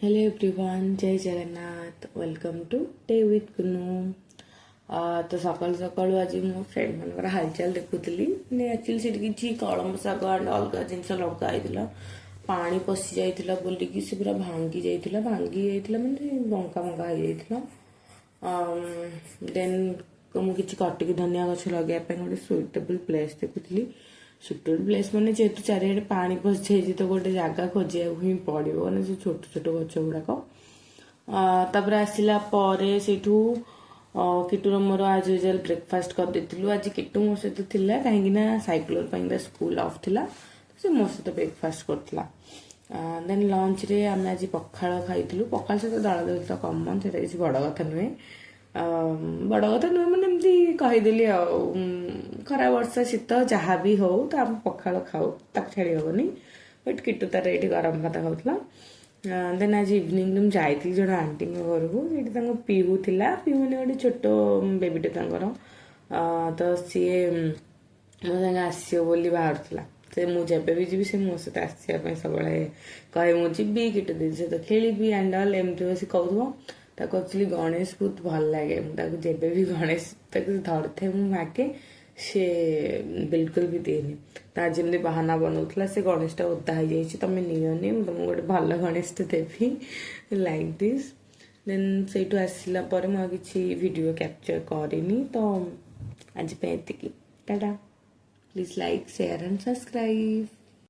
Hello everyone, Jay Jagannath. Welcome to Day with Kunu. ତ ସକାଳୁ ସକାଳୁ ଆଜି ମୋ ଫ୍ରେଣ୍ଡ ମାନଙ୍କର ହାଲଚାଲ ଦେଖୁଥିଲି। ମାନେ ଆକ୍ଚୁଆଲି ସେଠି କିଛି କଳମ ଶାଗ ଆଣ୍ଡ ଅଲଗା ଜିନିଷ ଲଗା ହେଇଥିଲା। ପାଣି ପଶି ଯାଇଥିଲା ବୋଲିକି ସେ ପୁରା ଭାଙ୍ଗି ଯାଇଥିଲା। ଭାଙ୍ଗି ଯାଇଥିଲା ମାନେ ବଙ୍କା ବଙ୍କା ହେଇଯାଇଥିଲା। ଦେନ୍ ମୁଁ କିଛି କଟିକି ଧନିଆ ଗଛ ଲଗେଇବା ପାଇଁ ଗୋଟେ ସୁଇଟେବଲ୍ ପ୍ଲେସ୍ ଦେଖୁଥିଲି। ସୁଇଟେବଲ୍ ପ୍ଲେସ୍ ମାନେ ଯେହେତୁ ଚାରିଆଡ଼େ ପାଣି ପଶିଯାଇଛି, ତ ଗୋଟେ ଜାଗା ଖୋଜିବାକୁ ହିଁ ପଡ଼ିବ, ମାନେ ସେ ଛୋଟ ଛୋଟ ଗଛ ଗୁଡ଼ାକ। ତାପରେ ଆସିଲା ପରେ ସେଇଠୁ କିଟୁର ମୋର ଆଜ୍ ୟୁଜୁଆଲ୍ ବ୍ରେକଫାଷ୍ଟ କରିଦେଇଥିଲୁ। ଆଜି କିଟୁ ମୋ ସହିତ ଥିଲା, କାହିଁକି ନା ସାଇକ୍ଲୋନ୍ ପାଇଁ ତା ସ୍କୁଲ ଅଫ୍ ଥିଲା, ତ ସେ ମୋ ସହିତ ବ୍ରେକଫାଷ୍ଟ କରୁଥିଲା। ଦେନ୍ ଲଞ୍ଚରେ ଆମେ ଆଜି ପଖାଳ ଖାଇଥିଲୁ। ପଖାଳ ସହିତ ଦଳା ଦଳି ତ କମନ୍, ସେଇଟା କିଛି ବଡ଼ କଥା ନୁହେଁ। ବଡ଼ କଥା ନୁହେଁ ମାନେ ଏମିତି କହିଦେଲି ଆଉ। ଖରା, ବର୍ଷା, ଶୀତ ଯାହା ବି ହଉ, ତ ଆମେ ପଖାଳ ଖାଉ, ତାକୁ ଛାଡ଼ି ହେବନି। ବଟ୍ କିଟୁ ତାର ଏଇଠି ଗରମ ଭାତ ଖାଉଥିଲା। ଦେନ୍ ଆଜି ଇଭିନିଂରେ ମୁଁ ଯାଇଥିଲି ଜଣେ ଆଣ୍ଟିଙ୍କ ଘରକୁ। ସେଇଠି ତାଙ୍କ ପିହୁ ଥିଲା। ପିହୁ ମାନେ ଗୋଟେ ଛୋଟ ବେବିଟେ ତାଙ୍କର। ତ ସିଏ ମୋ ସାଙ୍ଗେ ଆସିବ ବୋଲି ବାହାରୁଥିଲା। ସେ ମୁଁ ଯେବେ ବି ଯିବି, ସେ ମୋ ସହିତ ଆସିବା ପାଇଁ ସବୁବେଳେ କହେ, ମୁଁ ଯିବି, କିଟୁ ଦିଦି ସହିତ ଖେଳିବି ଆଣ୍ଡ ଅଲ୍, ଏମିତି ବସି କହୁଥିବ। ତାକୁ ଆକ୍ଚୁଆଲି ଗଣେଶ ବହୁତ ଭଲ ଲାଗେ। ମୁଁ ତାକୁ ଯେବେ ବି ଗଣେଶ ତାକୁ ଧରିଥାଏ, ମୁଁ ମାଗେ, ସେ ବିଲକୁଲ ବି ଦିଏନି। ତା ଯେମିତି ବାହାନା ବନଉଥିଲା, ସେ ଗଣେଶଟା ଓଦା ହେଇଯାଇଛି, ତମେ ନିଅନି, ମୁଁ ତମକୁ ଗୋଟେ ଭଲ ଗଣେଶଟେ ଦେବି, ଲାଇକ୍ this. ଦେନ୍ ସେଇଠୁ ଆସିଲା ପରେ ମୁଁ ଆଉ କିଛି ଭିଡ଼ିଓ କ୍ୟାପଚର୍ କରିନି। ତ ଆଜି ପାଇଁ ଏତିକି। Tata. Please like, share and subscribe.